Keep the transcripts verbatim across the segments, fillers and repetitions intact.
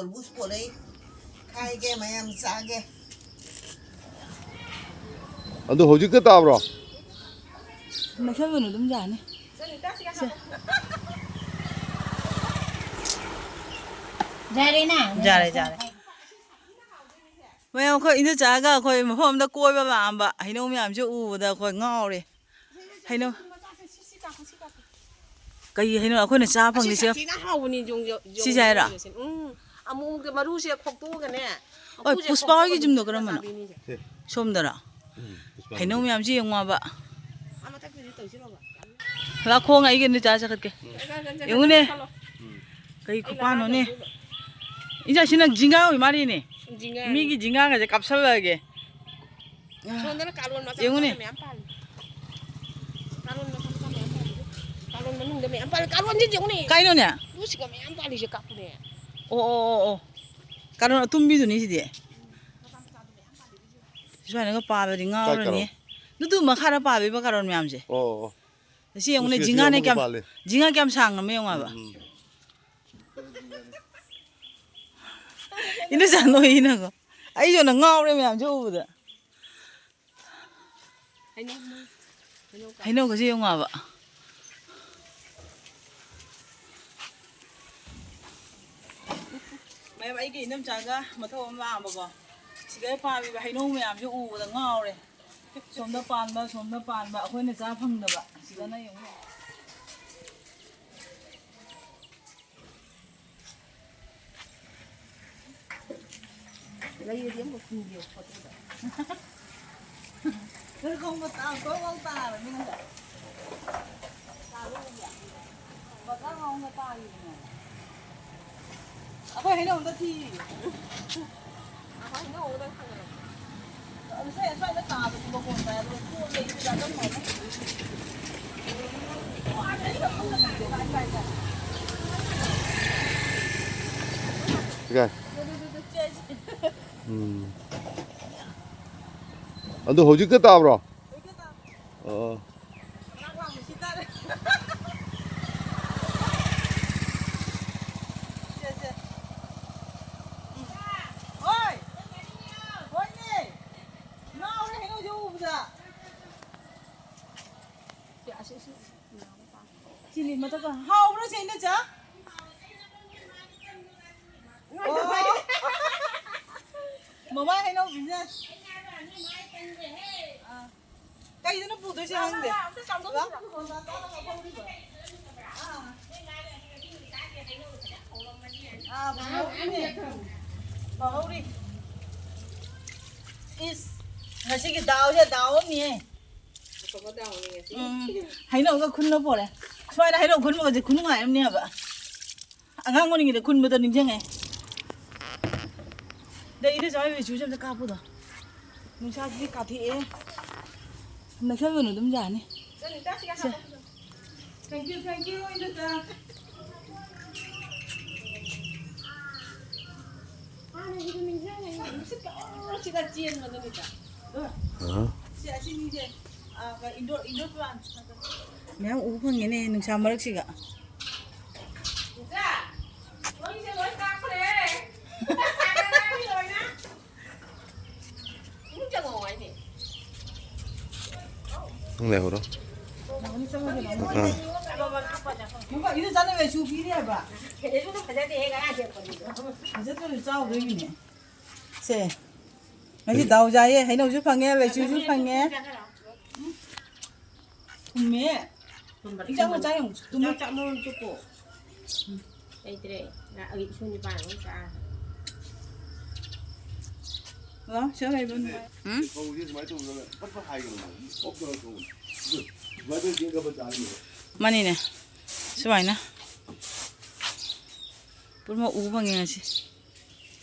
ꯇꯔꯕꯨꯖ ꯄꯣꯔꯛꯏ꯫ ꯈꯥꯏꯒꯦ, ꯃꯌꯥꯝ ꯆꯥꯒꯦ꯫ ꯑꯗꯨ ꯍꯧꯖꯤꯛꯇ ꯇꯥꯕ꯭ꯔꯣ? ꯃꯩꯁꯜꯕꯅ ꯑꯗꯨꯝ ꯌꯥꯅꯤ꯫ ꯌꯥꯔꯦꯅ? ꯌꯥꯔꯦ, ꯌꯥꯔꯦ꯫ ꯃꯌꯥꯝ, ꯑꯩꯈꯣꯏ ꯏꯟꯗꯣꯆꯥꯒ ꯑꯩꯈꯣꯏ ꯃꯐꯝ ꯑꯃꯗ ꯀꯣꯏꯕ ꯂꯥꯛꯑꯝꯕ꯫ ꯍꯩꯅꯧ ꯃꯌꯥꯝꯁꯦ ꯎꯕꯗ ꯑꯩꯈꯣꯏ ꯉꯥꯎꯔꯦ꯫ ꯍꯩꯅꯧ꯫ ꯀꯩ ꯍꯩꯅꯧ? ꯑꯩꯈꯣꯏꯅ ꯆꯥ ꯐꯪꯗꯦ, ꯁꯤ ꯁꯦ꯫ ꯌꯥꯝ ꯊꯤꯅ ꯍꯥꯎꯕꯅꯤ, ꯌꯣꯡ-, ꯌꯣꯡ-, ꯁꯤꯁꯦ ꯍꯥꯏꯔꯣ? ꯌꯣꯡ-, ꯌꯣꯡ-, ꯎꯝ꯫ ꯑꯃꯨꯛ ꯃꯔꯨꯁꯦ ꯈꯣꯛꯇꯣꯛꯑꯒꯅꯦ, ꯍꯣꯏ, ꯃꯀꯨꯁꯦ ꯄꯨꯁꯄꯥ ꯍꯣꯏꯒꯤ ꯈꯣꯛꯇꯣꯛꯑꯒ ꯌꯨꯝꯗꯣ ꯀꯔꯝꯕꯅꯣ? ꯆꯥꯕꯤꯅꯤꯁꯦ꯫ ꯁꯦ꯫ ꯁꯣꯝꯗꯔꯣ? ꯎꯝ, ꯄꯨꯁꯄꯥ ꯍꯩꯅꯧ ꯍꯣꯏꯒꯤ꯫ ꯃꯌꯥꯝꯁꯤ ꯌꯦꯡꯉꯣꯕ꯫ ꯑꯥ, ꯃꯊꯛꯇꯨꯗꯤ ꯇꯧꯁꯤꯔꯣꯕ? ꯂꯥꯛꯈꯣꯡ ꯑꯩꯒꯤ ꯅꯨꯆꯥ ꯆꯠꯈꯠꯀꯦ꯫ ꯎꯝ꯫ ꯌꯦꯡꯉꯨꯅꯦ꯫ ꯎꯝ꯫ ꯀꯩ ꯑꯩ ꯈꯨꯄꯥꯟꯅꯣꯅꯦ꯫ ꯂꯥꯛꯑꯒ ꯏꯟꯖꯥ, ꯁꯤꯅ ꯖꯤꯡꯒꯥ ꯑꯣꯏ ꯃꯥꯜꯂꯤꯅꯦ꯫ ꯖꯤꯡꯒꯥꯅꯤ꯫ ꯃꯤꯒꯤ ꯖꯤꯡꯒꯥꯒꯁꯦ ꯀꯥꯞꯁꯜꯂꯛꯑꯒꯦ꯫ ꯁꯣꯝꯗꯅ ꯀꯥꯔꯣꯟ ꯃꯆꯥ ꯌꯦꯡꯉꯨꯅꯦ꯫ ꯃꯆꯥ ꯃꯌꯥꯝ ꯄꯥꯜꯂꯤ꯫ ꯀꯥꯔꯣꯟ ꯃꯆꯥ ꯃꯆꯥ ꯃꯌꯥꯝ ꯄꯥꯜꯂꯤ꯫ ꯀꯥꯔꯣꯟ ꯃꯅꯨꯡꯗ ꯃꯌꯥꯝ ꯄꯥꯜꯂꯤ꯫ ꯀꯥꯔꯣꯟꯁꯦ ꯌꯦꯡꯉꯨꯅꯦ꯫ ꯀꯥꯏꯅꯣꯅꯦ? ꯂꯨꯁꯤꯒ ꯃꯌꯥꯝ ꯄꯥꯜꯂꯤꯁꯦ ꯀꯥꯞꯄꯨꯅꯦ꯫ ꯑꯣ, ꯑꯣ, ꯑꯣ, ꯑꯣ꯫ ꯀꯥꯔꯣꯟ ꯑꯇꯨꯝꯕꯤꯗꯨꯅꯤ ꯁꯤꯗꯤ꯫ ꯁꯨꯃꯥꯏꯅꯒ ꯄꯥꯜꯂꯗꯤ ꯀꯥꯏ ꯉꯥꯎꯔꯅꯤ꯫ ꯀꯥꯔꯣꯟ? ꯑꯗꯨꯗꯨ ꯃꯈꯥꯗ ꯄꯥꯜꯂꯤꯕ ꯀꯥꯔꯣꯟ ꯃꯌꯥꯝꯁꯦ꯫ ꯑꯣ, ꯑꯣ, ꯑꯣ꯫ ꯁꯤ ꯌꯦꯡꯉꯨꯅꯦ, ꯎꯁꯤ, ꯁꯤ ꯖꯤꯡꯒꯥꯅꯦ ꯑꯃꯨꯛꯀ ꯀꯌꯥꯝ, ꯄꯥꯜꯂꯦ꯫ ꯖꯤꯡꯒꯥ ꯀꯌꯥꯝ ꯁꯥꯡꯉꯝꯃꯦ ꯌꯦꯡꯉꯣ ꯍꯥꯏꯕ꯫ ꯎꯝ, ꯎꯝ꯫ ꯏꯟꯗꯣꯆꯥ ꯅꯣꯛꯏꯅꯀꯣ꯫ ꯑꯩꯁꯨ ꯅꯪ ꯉꯥꯎꯔꯦ ꯃꯌꯥꯝꯁꯦ ꯎꯕꯗ꯫ ꯍꯩꯅꯧ, ꯍꯩꯅꯧ ꯀꯥ- ꯍꯩꯅꯧꯒꯁꯦ ꯌꯦꯡꯉꯣꯕ꯫ ꯃꯌꯥꯝ, ꯑꯩꯒꯤ ꯏꯅꯝꯆꯥꯒ ꯃꯊꯧ ꯑꯃ ꯂꯥꯛꯑꯝꯕꯀꯣ꯫ ꯁꯤꯗ ꯄꯥꯜꯂꯤꯕ ꯍꯩꯅꯧ ꯃꯌꯥꯝꯁꯦ ꯎꯕꯗ ꯉꯥꯎꯔꯦ꯫ ꯁꯣꯝꯗ ꯄꯥꯟꯕ, ꯁꯣꯝꯗ ꯄꯥꯟꯕ, ꯑꯩꯈꯣꯏꯅ ꯆꯥ ꯐꯪꯗꯕ꯫ ꯁꯤꯗꯅ ꯌꯦꯡꯉꯨ꯫ ꯂꯩꯔꯗꯤ ꯑꯃꯨꯛ ꯄꯨꯒꯦ ꯐꯣꯇꯣꯗ꯫ ꯅꯪ ꯈꯣꯡꯕ ꯇꯥ-, ꯇꯣꯛ ꯂꯥꯎ ꯇꯥꯔꯅꯤ ꯅꯪ꯫ ꯇꯥꯔꯣꯏ ꯅꯪꯗꯤ꯫ ꯕꯀꯥ ꯉꯥꯎꯅ ꯇꯥꯔꯤꯕꯅꯦ꯫ ꯑꯩꯈꯣꯏ ꯍꯩꯅꯧ ꯑꯝꯇ ꯊꯤꯔꯤꯌꯦ꯫ ꯑꯩꯈꯣꯏ ꯍꯩꯅꯧ ꯑꯝꯇ ꯊꯤꯔꯤꯌꯦ꯫ ꯀꯥꯏ? ꯎꯝ꯫ ꯑꯗꯨ ꯍꯧꯖꯤꯛꯇ ꯇꯥꯕ꯭ꯔꯣ? ꯑꯣ꯫ ꯁꯦ, ꯁꯦ꯫ ꯃꯊꯛꯇ ꯍꯥꯎꯕ꯭ꯔꯣ ꯆꯦ ꯏꯟꯗꯣꯟꯆꯥ? ꯑꯣ꯫ ꯃꯃꯥꯏ ꯍꯩꯅꯧ ꯕꯤꯖꯤꯅꯦꯁ꯫ ꯑꯥ꯫ ꯀꯩꯗꯅꯣ ꯄꯨꯗꯣꯏꯁꯦ ꯈꯪꯗꯦ꯫ ꯑꯥ, ꯐꯍꯧꯔꯤ꯫ ꯐꯍꯧꯔꯤ꯫ ꯏꯁ, ꯉꯁꯤꯒꯤ ꯗꯥꯎꯁꯦ ꯗꯥꯎ ꯑꯃꯅꯤꯍꯦ꯫ ꯑꯐꯕ ꯗꯥꯎꯅꯤ ꯉꯁꯤ꯫ ꯎꯝ, ꯍꯩꯅꯧꯒ ꯈꯨꯟꯕ ꯄꯣꯔꯦ꯫ ꯁꯨꯃꯥꯏꯅ ꯍꯩꯅꯧ ꯈꯨꯟꯕꯒꯁꯦ ꯈꯨꯅꯨꯡꯉꯥꯏ ꯑꯃꯅꯦꯕ꯫ ꯑꯉꯥꯡ ꯑꯣꯏꯔꯤꯉꯩꯗ ꯈꯨꯟꯕꯗꯣ ꯅꯤꯡꯁꯤꯡꯉꯦ꯫ ꯑꯗꯩ ꯏꯅꯦ ꯆꯥꯎ ꯍꯣꯏ ꯆꯨꯁꯦ ꯑꯝꯇ ꯀꯥꯞꯄꯨꯗꯣ꯫ ꯅꯨꯡꯁꯥꯁꯤꯗꯤ ꯀꯥꯊꯦꯛꯑꯦ꯫ ꯅꯛꯁꯜꯂꯨꯅꯨ ꯑꯗꯨꯝ ꯌꯥꯅꯤ꯫ ꯁꯦ꯫ Thank you, thank you, ꯏꯟꯗꯣꯆꯥ꯫ ꯍꯥꯟꯅꯒꯤꯗꯣ ꯅꯤꯡꯁꯤꯡꯉꯦ꯫ ꯅꯨꯡꯁꯤꯠꯀ ꯑꯣꯔꯣ ꯁꯤꯠꯂ ꯆꯦꯟꯕꯗꯣ ꯅꯤꯇꯥ꯫ ꯑꯗꯣ ꯑꯥ꯫ ꯁꯤ ꯑꯁꯤꯅꯤꯁꯦ, ꯑꯥ, indoor, indoor plant꯫ ꯃꯌꯥꯝ ꯎꯕ ꯐꯪꯉꯦꯅꯦ ꯅꯨꯡꯁꯥ ꯃꯔꯛꯁꯤꯒ꯫ ꯏꯆꯥ, ꯂꯣꯏꯁꯦ ꯂꯣꯏ ꯀꯥꯞꯈ꯭ꯔꯦ꯫ ꯏꯃꯨꯡ ꯆꯪꯉꯛꯑꯣ ꯍꯥꯏꯅꯦ꯫ ꯅꯪ ꯂꯩꯍꯧꯔꯣ꯫ ꯑꯥ꯫ ꯏꯗꯣ ꯆꯠꯂꯒ ꯁꯨ ꯄꯤꯔꯤ ꯍꯥꯏꯕ꯫ ꯐꯖꯗꯦꯍꯦ ꯉꯔꯥꯡ ꯁꯦꯠꯄꯗꯨꯁꯨ꯫ ꯐꯖꯗ꯭ꯔꯁꯨ ꯆꯥꯎꯗꯣꯏꯅꯤꯅꯦ꯫ ꯁꯦ꯫ ꯉꯁꯤ ꯗꯥꯎ ꯌꯥꯏꯌꯦ꯫ ꯍꯩꯅꯧꯁꯨ ꯐꯪꯉꯦ, ꯂꯩꯆꯨꯁꯨ ꯐꯪꯉꯦ꯫ ꯊꯨꯝꯃꯦ꯫ ꯏꯟꯖꯥꯡ ꯃꯆꯥ ꯌꯥꯝ ꯇꯨꯝꯃꯨ꯫ ꯆꯥꯛ ꯆꯥꯛ ꯃꯔꯨꯝ ꯆꯨꯞꯄꯣ꯫ ꯂꯩꯇ꯭ꯔꯦ꯫ ꯉꯥ-, ꯑꯩ ꯏꯁꯤꯡ ꯅꯤꯄꯥꯟ ꯑꯃ ꯆꯥ꯫ ꯍꯜꯂꯣ, ꯁꯤꯗ ꯂꯩꯕ ꯅꯨꯡꯉꯥꯏ꯫ ꯎꯝ? ꯐꯧꯁꯦ ꯁꯨꯃꯥꯏꯅ ꯇꯧꯔꯒ ꯐꯠ ꯐꯠ ꯍꯥꯏꯒꯗꯕꯅꯦ꯫ ꯑꯣꯞ ꯇꯧꯔꯒ ꯇꯧꯕꯅꯦ꯫ ꯑꯗꯨ ꯁꯨꯃꯥꯏꯅ ꯇꯧꯔꯗꯤ ꯆꯦꯟꯈꯠꯄ ꯆꯥꯔꯤꯅꯦꯕ꯫ ꯃꯥꯅꯤꯅꯦ꯫ ꯁꯨꯃꯥꯏꯅ꯫ ꯄꯨꯝꯅꯃꯛ ꯎꯕ ꯐꯪꯉꯦ ꯉꯁꯤ꯫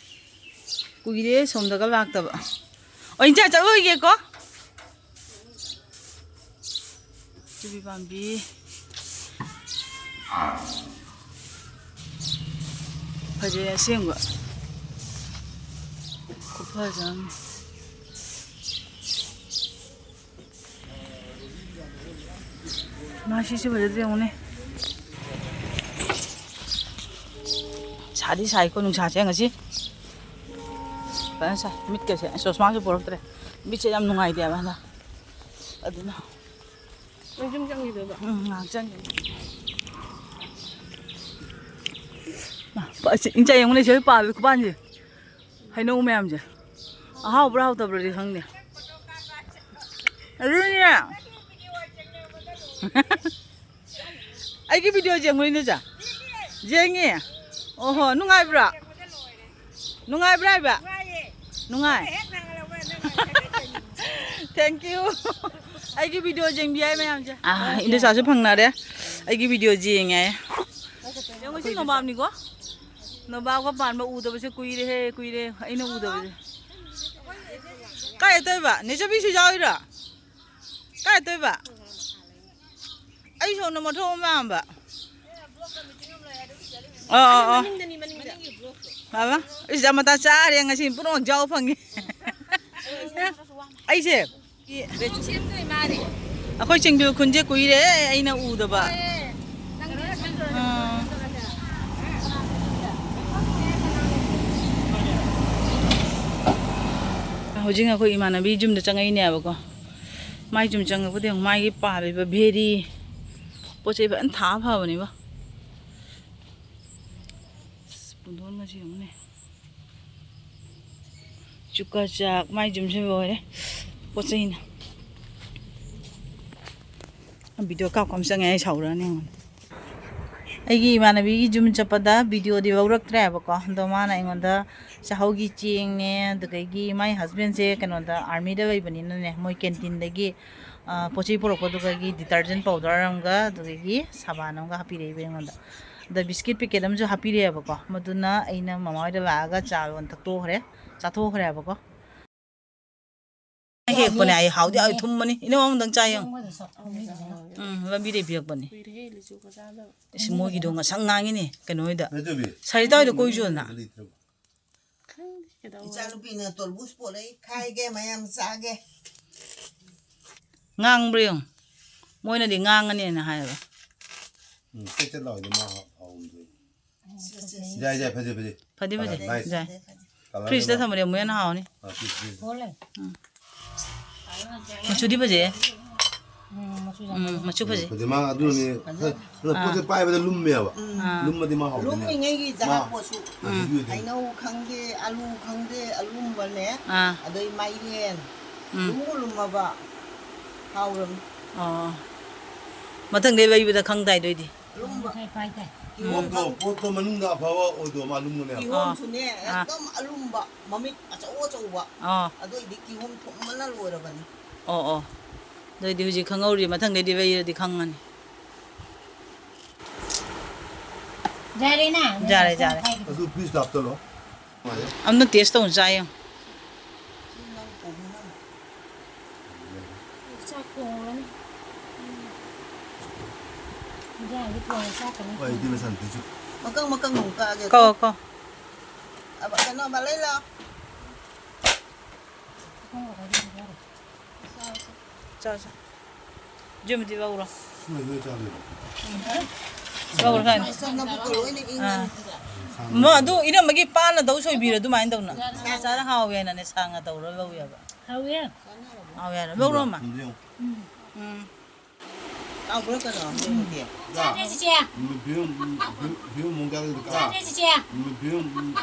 ꯀꯨꯏꯔꯦ ꯁꯣꯝꯗꯒ ꯂꯥꯛꯇꯕ꯫ ꯑꯣ, ꯏꯟꯆꯥ ꯆꯠꯂꯨꯈꯤꯒꯦꯀꯣ꯫ ꯆꯨꯕꯤ ꯄꯥꯝꯕꯤ꯫ ꯐꯖꯩ ꯑꯁꯦꯡꯕ꯫ ꯈꯨꯐꯖ ꯑꯃ꯫ ꯃꯥ ꯁꯤꯁꯨ ꯐꯖꯗ꯭ꯔꯦ ꯌꯦꯡꯉꯨꯅꯦ꯫ ꯁꯥꯗꯤ ꯁꯥꯏꯀꯣ ꯅꯨꯡꯁꯥꯁꯦ ꯉꯁꯤ꯫ ꯐꯖꯅ ꯁꯥꯏ꯫ ꯃꯤꯠꯀꯁꯦ, ꯑꯁ, ꯆꯣꯁꯃꯥꯁꯨ ꯄꯨꯔꯛꯇ꯭ꯔꯦ꯫ ꯃꯤꯠꯁꯦ ꯌꯥꯝ ꯅꯨꯡꯉꯥꯏꯇꯦꯕ ꯍꯟꯗꯛ꯫ ꯑꯗꯨꯅ꯫ ꯅꯪ ꯌꯨꯝ ꯆꯪꯈꯤꯗꯣꯏꯕ? ꯎꯝ, ꯉꯥꯏꯍꯥꯛ ꯆꯪꯈꯤꯅꯤ꯫ ꯏꯟꯆꯥ ꯌꯦꯡꯉꯨꯅꯦ, ꯁꯤ ꯍꯣꯏ ꯄꯥꯜꯂꯤ ꯈꯨꯄꯥꯟꯁꯦ꯫ ꯍꯩꯅꯧ ꯃꯌꯥꯝꯁꯦ꯫ ꯑꯍꯥꯎꯕ꯭ꯔꯥ ꯍꯥꯎꯇꯕ꯭ꯔꯗꯤ ꯈꯪꯗꯦ꯫ ꯑꯗꯨꯅꯦ꯫ ꯑꯩꯒꯤ video ꯌꯦꯡꯕ꯭ꯔꯣ, ꯏꯅꯦꯆꯥ? ꯌꯦꯡꯉꯤ꯫ ꯑꯣꯍꯣ, ꯅꯨꯡꯉꯥꯏꯕ꯭ꯔꯥ? ꯅꯨꯡꯉꯥꯏꯕ꯭ꯔꯥ ꯍꯥꯏꯕ? ꯅꯨꯡꯉꯥꯏ꯫ Thank you꯫ ꯑꯩꯒꯤ video ꯌꯦꯡꯕꯤ ꯍꯥꯏ ꯃꯌꯥꯝꯁꯦ꯫ ꯑꯥ, ꯏꯟꯗꯣꯆꯥꯁꯨ ꯐꯪꯅꯔꯦ꯫ ꯑꯩꯒꯤ video ꯌꯦꯡꯉꯦ꯫ ꯌꯦꯡꯉꯨ, ꯁꯤ ꯅꯣꯕꯥꯞꯅꯤꯀꯣ꯫ ꯅꯣꯕꯥꯞꯀ ꯄꯥꯟꯕ ꯎꯗꯕꯁꯦ ꯀꯨꯏꯔꯦꯍꯦ, ꯀꯨꯏꯔꯦ ꯑꯩꯅ ꯎꯗꯕꯁꯦ꯫ ꯀꯥꯏ ꯇꯧꯏꯕ? ꯅꯦꯆꯕꯤꯁꯨ ꯌꯥꯎꯔꯤꯔꯣ? ꯀꯥꯏ ꯇꯧꯏꯕ? ꯑꯩ ꯁꯣꯝꯗ ꯃꯊꯣꯡ ꯑꯃ ꯄꯥꯝꯕ꯫ ꯑꯣ, ꯑꯣ, ꯑꯣ꯫ ꯃꯅꯤꯡꯗꯅꯤ, ꯃꯅꯤꯡꯗ꯫ ꯕꯥꯕꯥ, ꯏꯁ, ꯌꯥꯝ ꯃꯇꯥ ꯆꯥꯔꯦ ꯉꯁꯤ, ꯄꯨꯝꯅꯃꯛ ꯌꯥꯎ ꯐꯪꯉꯤ꯫ ꯑꯩꯁꯦ, ꯁꯦꯝꯗꯣꯏ ꯃꯥꯅꯦ꯫ ꯑꯩꯈꯣꯏ ꯆꯦꯡꯕꯤꯜ ꯈꯨꯟꯁꯦ ꯀꯨꯏꯔꯦ ꯑꯩꯅ ꯎꯗꯕ꯫ ꯑꯥ꯫ ꯍꯧꯖꯤꯛ ꯑꯩꯈꯣꯏ ꯏꯃꯥꯟꯅꯕꯤ ꯌꯨꯝꯗ ꯆꯪꯉꯛꯏꯅꯦꯕꯀꯣ꯫ ꯃꯥꯏ ꯌꯨꯝ ꯆꯪꯉꯛꯄꯗ ꯌꯦꯡꯉꯨ, ꯃꯥꯒꯤ ꯄꯥꯜꯂꯤꯕ ꯚꯦꯔꯤ ꯄꯣꯠ ꯆꯩ ꯐꯖꯅ ꯊꯥ ꯐꯕꯅꯦꯕ꯫ ꯑꯁ, ꯄꯨꯡꯗꯣꯟꯒꯁꯦ ꯌꯦꯡꯉꯨꯅꯦ꯫ ꯆꯨꯀ ꯆꯥꯛ, ꯃꯥꯏ ꯌꯨꯝꯁꯦ ꯂꯣꯏꯔꯦ ꯄꯣꯠ ꯆꯩꯅ꯫ Video ꯀꯥꯞ ꯀꯥꯞ ꯆꯪꯉꯦ, ꯑꯩ ꯁꯥꯎꯔꯛꯑꯅꯤ ꯑꯩꯉꯣꯟꯗ꯫ ꯑꯩꯒꯤ ꯏꯃꯥꯟꯅꯕꯤꯒꯤ ꯌꯨꯝ ꯆꯠꯄꯗ videoꯗꯤ ꯂꯧꯔꯛꯇ꯭ꯔꯦꯕꯀꯣ꯫ ꯑꯗꯣ ꯃꯥꯅ ꯑꯩꯉꯣꯟꯗ ꯆꯥꯛꯍꯧꯒꯤ ꯆꯦꯡꯅꯦ, ꯑꯗꯨꯗꯒꯤ ꯃꯥꯏ husbandꯁꯦ ꯀꯩꯅꯣꯗ, armyꯗ ꯂꯩꯕꯅꯤꯅꯅꯦ, ꯃꯣꯏ canteenꯗꯒꯤ, ꯑ, ꯄꯣꯠ ꯆꯩ ꯄꯨꯔꯛꯄꯗꯨꯗꯒꯤ detergent powder ꯑꯃꯒ, ꯑꯗꯨꯗꯒꯤ ꯁꯥꯕꯥꯟ ꯑꯃꯒ ꯍꯥꯞꯄꯤꯔꯛꯏꯕ ꯑꯩꯉꯣꯟꯗ꯫ ꯑꯗ biscuit packet ꯑꯃꯁꯨ ꯍꯥꯞꯄꯤꯔꯛꯑꯦꯕꯀꯣ꯫ ꯃꯗꯨꯅ ꯑꯩꯅ ꯃꯃꯥ ꯍꯣꯏꯗ ꯂꯥꯛꯑꯒ ꯆꯥ ꯂꯣꯟ ꯊꯛꯇꯣꯛꯈ꯭ꯔꯦ, ꯆꯥꯊꯣꯛꯈ꯭ꯔꯦꯕꯀꯣ꯫ ꯍꯦꯛꯄꯅꯦ ꯑꯩ, ꯍꯥꯎꯗꯤ ꯍꯥꯎꯋꯤ, ꯊꯨꯝꯕꯅꯤ꯫ ꯏꯅꯝꯃ ꯑꯃꯗꯪ ꯆꯥ ꯌꯦꯡꯉꯨ꯫ ꯎꯝ, ꯂꯝꯕꯤꯗꯩ ꯄꯤꯔꯛꯄꯅꯤ꯫ ꯏꯁ, ꯃꯣꯏꯒꯤꯗꯣ ꯉꯁꯪ ꯉꯥꯡꯉꯤꯅꯦ ꯀꯩꯅꯣ ꯍꯣꯏꯗ꯫ ꯁꯔꯤꯇꯥ ꯍꯣꯏꯗ ꯀꯣꯏ ꯆꯣꯗꯅ꯫ ꯈꯪꯗꯦ ꯀꯩꯗꯧꯕ꯫ ꯏꯆꯥꯅꯨꯄꯤꯅ ꯇꯣꯔꯕꯨꯖ ꯄꯣꯔꯛꯏ, ꯈꯥꯏꯒꯦ, ꯃꯌꯥꯝ ꯆꯥꯒꯦ꯫ ꯉꯥꯡꯕ꯭ꯔꯥ ꯌꯦꯡꯉꯨ꯫ ꯃꯣꯏꯅꯗꯤ ꯉꯥꯡꯉꯅꯦꯅ ꯍꯥꯏꯌꯦꯕ꯫ ꯎꯝ, ꯆꯦꯠ ꯆꯦꯠ ꯂꯥꯎꯏꯗꯣ ꯃꯥ ꯍꯥꯎ-, ꯍꯥꯎꯔꯝꯗꯣꯏꯅꯤ꯫ ꯁꯦ, ꯁꯦ, ꯁꯦ꯫ ꯌꯥꯏ, ꯌꯥꯏ, ꯐꯖꯩ, ꯐꯖꯩ꯫ ꯐꯗꯤ ꯐꯖꯩ, nice꯫ ꯌꯥꯏ꯫ Colour ꯐ꯭ꯔꯤꯖꯇ ꯌꯥꯝ ꯊꯝꯕꯗꯤ ꯑꯃꯨꯛ ꯍꯦꯟꯅ ꯍꯥꯎꯅꯤ꯫ ꯑꯥ, ꯐ꯭ꯔꯤꯖ, ꯐ꯭ꯔꯤꯖ꯫ ꯎꯝ꯫ ꯃꯆꯨꯗꯤ ꯐꯖꯩꯌꯦ꯫ ꯎꯝ, ꯃꯆꯨ ꯐꯖꯩ꯫ ꯍꯧꯖꯤꯛ ꯃꯥ ꯑꯗꯨꯅꯦ, ꯈꯔ, ꯈꯔ ꯄꯣꯠꯁꯦ ꯄꯥꯏꯕꯗ ꯂꯨꯝꯃꯦꯕ꯫ ꯂꯨꯝꯃꯗꯤ ꯃꯥ ꯍꯥꯎꯕꯅꯦ꯫ ꯂꯨꯝꯃꯤꯉꯩꯒꯤ ꯃꯥ ꯖꯒꯥ ꯄꯣꯠꯁꯨ, ꯎꯝ꯫ ꯍꯩꯅꯧ ꯈꯪꯗꯦ, ꯑꯂꯨ ꯈꯪꯗꯦ, ꯑꯂꯨꯝꯕꯅꯦ꯫ ꯑꯥ꯫ ꯑꯗꯩ ꯃꯥꯏꯔꯦꯟ꯫ ꯎꯝ꯫ ꯂꯨꯝꯕꯨ ꯂꯨꯝꯃꯕ ꯍꯥꯎꯔꯝꯅꯤ꯫ ꯑꯣ꯫ ꯃꯊꯪꯗꯩ ꯂꯩꯕꯗ ꯈꯪ ꯇꯥꯏ ꯑꯗꯨꯏꯗꯤ꯫ ꯑꯂꯨꯝꯕ꯫ ꯄꯣꯠꯇꯣ, ꯄꯣꯠꯇꯣ ꯃꯅꯨꯡꯗ ꯑꯐꯕ ꯑꯣꯏꯗꯣ ꯃꯥ ꯂꯨꯝꯕꯅꯦꯕ꯫ ꯀꯤꯍꯣꯝꯁꯨꯅꯦ, ꯑꯥ꯫ ꯑꯦꯛꯗꯝ ꯑꯂꯨꯝꯕ, ꯃꯃꯤꯠ ꯑꯆꯧ ꯑꯆꯧꯕ꯫ ꯑꯥ꯫ ꯑꯗꯨꯏꯗꯤ ꯀꯤꯍꯣꯝ ꯊꯨꯝꯕꯅ ꯂꯣꯏꯔꯕꯅꯤ꯫ ꯑꯣ, ꯑꯣ꯫ ꯑꯗꯨꯏꯗꯤ ꯍꯧꯖꯤꯛ ꯈꯪꯍꯧꯔꯤ, ꯃꯊꯪꯗꯩꯗꯤ ꯂꯩꯔꯗꯤ ꯈꯪꯉꯅꯤ꯫ ꯌꯥꯔꯦꯅ? ꯌꯥꯔꯦ, ꯌꯥꯔꯦ꯫ ꯑꯗꯨ ꯄꯤꯁꯇ ꯍꯥꯞꯆꯜꯂꯣ꯫ ꯑꯝꯇ ꯇꯦꯁ ꯇꯧꯅ ꯆꯥ ꯌꯦꯡꯉꯨ꯫ ꯆꯥꯛ ꯊꯣꯡꯉꯨꯔꯅꯤ꯫ ꯏꯟꯖꯥꯡꯗꯤ ꯊꯣꯡꯉ ꯆꯥꯛꯀꯅꯤ꯫ ꯍꯣꯏ, ꯑꯩꯗꯤ ꯃꯁꯥ ꯅꯨꯄꯤꯁꯨ꯫ ꯃꯀꯪ ꯃꯀꯪ ꯑꯃꯨꯛ ꯀꯛꯑꯒꯦ꯫ ꯀꯣ, ꯀꯣ꯫ ꯑꯕ-, ꯀꯩꯅꯣ, ꯕꯂꯩ ꯂꯥꯎ꯫ ꯆꯥ, ꯆꯥ꯫ ꯖꯨꯃꯤꯗꯤ ꯂꯧꯔꯣ꯫ ꯂꯧꯔꯣ, ꯁꯥꯏ꯫ ꯃꯥ ꯑꯗꯨ ꯏꯅꯝꯃꯒꯤ ꯄꯥꯟꯅ ꯇꯧ ꯁꯣꯏꯕꯤꯔꯣ, ꯑꯗꯨꯃꯥꯏꯅ ꯇꯧꯅ꯫ ꯆꯥꯔ ꯍꯥꯎꯋꯦ ꯍꯥꯏꯅꯅꯦ, ꯁꯥꯡꯅ ꯇꯧꯔ ꯂꯧ ꯌꯥꯕ꯫ ꯍꯥꯎꯋꯦ꯫ ꯍꯥꯎꯋꯦ ꯍꯥꯏꯅ꯫ ꯂꯧꯔꯣ, ꯑꯃ꯫ ꯎꯝ꯫ ꯎꯝ꯫ ꯇꯥꯎꯕ꯭ꯔꯥ ꯀꯩꯅꯣ? ꯎꯝ꯫ ꯆꯥꯗꯦ, ꯆꯤꯆꯦ꯫ ꯎꯝ, ꯐꯤꯔꯣꯝ, ꯎꯝ, ꯐꯤꯔꯣꯝ, ꯐꯤꯔꯣꯝ ꯃꯑꯣꯡ ꯆꯥꯗꯦ, ꯀꯥ꯫ ꯆꯥꯗꯦ, ꯆꯤꯆꯦ꯫ ꯎꯝ, ꯐꯤꯔꯣꯝ, ꯎꯝ,